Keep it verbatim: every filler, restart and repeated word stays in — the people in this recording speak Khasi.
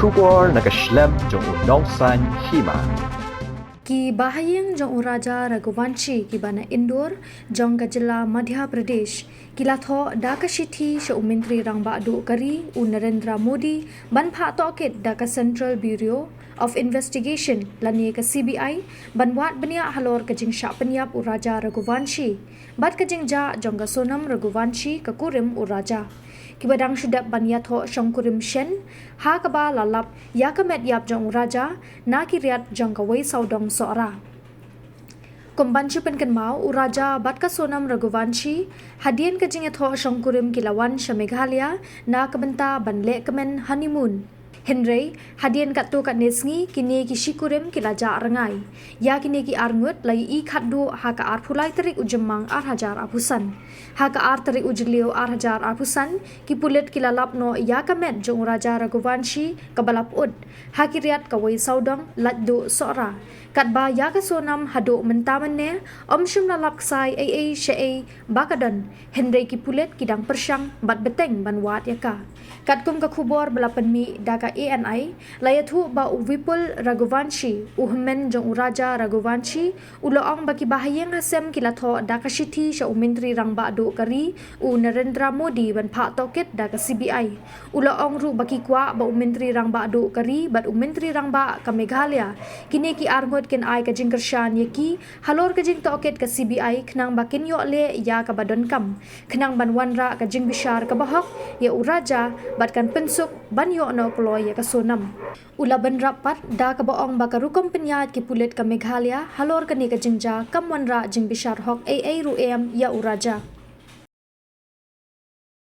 Khubor na ka shlem jong u nongsan hima. Ki bahaïing jong u Raja Raghuvanshi kiba na Indore jong ka jylla Madhya Pradesh ki la thoh da ka shithi sha u Myntri Rangbah Duh ka ri u Narendra Modi ban phah tohkit da ka Central Bureau of Investigation lane ka C B I ban wad bniah halor ka jingshah pynïap u Raja Raghuvanshi bad ka jingjah jong ka Sonam Raghuvanshi ka kurim u Raja. Kiba dang shu dep ban ïathoh shongkurim shen ha kaba la lap ïa ka met ïap jong u Raja na ki riat jong ka wei sawdong Sohra. Kum ban shu pynkynmaw, u Raja bad ka Sonam Raghuvanshi hadien ka jingïathoh shongkurim ki la wan sha Meghalaya na ka bynta ban leh kmen honeymoon. Hynrei hadien katto katne sngi kine ki shikurim ki la jah rngai. Ïa kine ki arngut la ïohi khatduh ha ka arphew lai tarik u Jymmang ar hajar arphew san. Ha ka ar tarik u Jylliew ar hajar arphew san ki pulit ki la lap noh ïa ka met jong u Raja Raghuvanshi kaba la pyut ha ki riat ka wei sawdong Laitduh Sohra. Katba ïa ka Sonam haduh mynta mynne ym shym la lap ksai ei ei shaei ba ka don, hynrei ki pulit ki dang pyrshang bad bteng ban wad ïa ka. Katkum ka khubor ba la pynmih da ka A N I, la ïathuh ba u Vipul Raghuvanshi, u hynmen jong u Raja Raghuvanshi, u la ong ba ki bahaïing hasem ki la thoh da ka shithi sha u Myntri Rangbah Duh ka ri u Narendra Modi ban phah tohkit da ka C B I. U la ong ruh ba ki kwah ba u Myntri Rangbah Duh ka ri bad u Myntri Rangbah ka Meghalaya, kine ki arngut kin ai ka jingkyrshan ïa ki halor ka jingtohkit ka C B I khnang ba kin ïoh leh ïa kaba donkam, khnang ban wanrah ka jingbishar kaba hok ïa u Raja bad kan pynsuk ban ïoh noh kloi ïa ka Sonam. U la bynrap pat da kaba ong ba ka rukom pynïaid ki pulit ka Meghalaya halor kane ka jingjia kam wanrah jingbishar hok ei ei ruh em ïa u Raja.